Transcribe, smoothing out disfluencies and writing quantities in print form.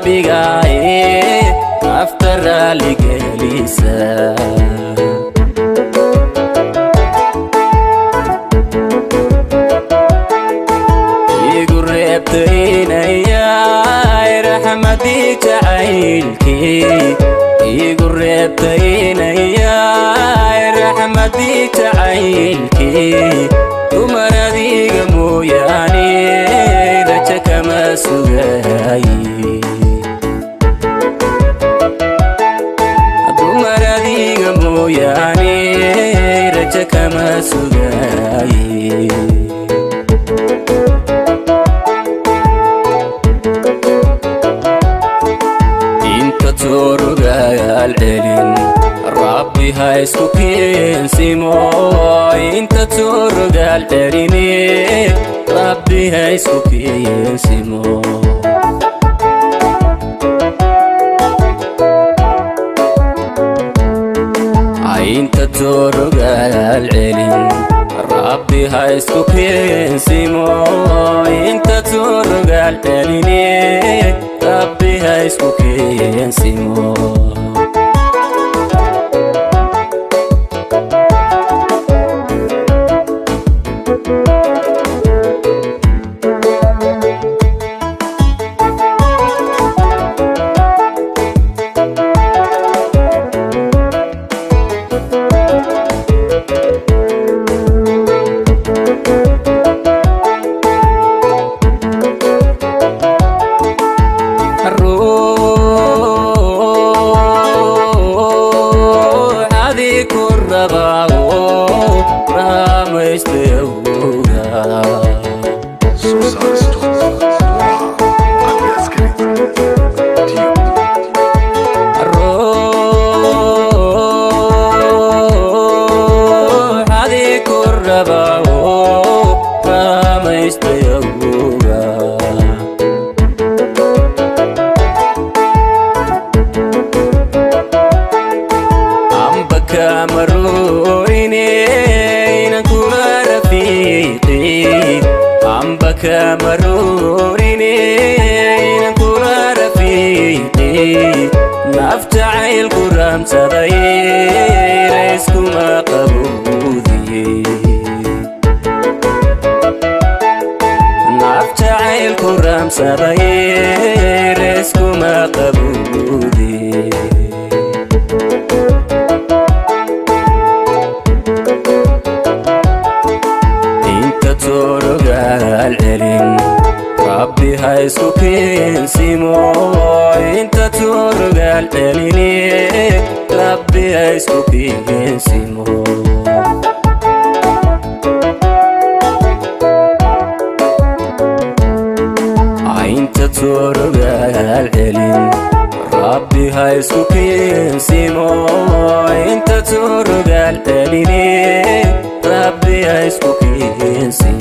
Qalbigaaye nafta raaligelisa. Igu reebtaynayay raxmadii jacaylkii, igu reebtaynayay raxmadii jacaylkii. Dumar adiga mooyaane raja kama sugaay, dumar adiga mooyaane raja kama sugaay. Inta tuurugaal celin, Rabbi ha isku keensimo. Inta tuurugaal celine, Rabbi ha isku keensimo. Inta tuurugaal celin, Rabbi ha isku keensimo. Inta tuurugaal celine, Rabbi ha isku keensimo. Ruux adii ku rabaa oo raamaystaywga. Soo saaristu waa Cabdi Askari Tube. Ruux adii ku rabaa oo raamaystaywga. Amba kamaruurine inan kula rafiiqi, amba kamaruurine inan kula rafiiqi. Naf jacaylku raamsaday rayskuma qabuudiye, naf jacaylku raamsaday rayskuma qabuudiye. Inta tuurugaal celin, Rabbi ha isku keensimo. Inta tuurugaal celine, Rabbi ha isku keensimo. Inta tuurugaal celin, Rabbi ha isku keensimo. Inta tuurugaal celine, Rabbi ha isku keensimo.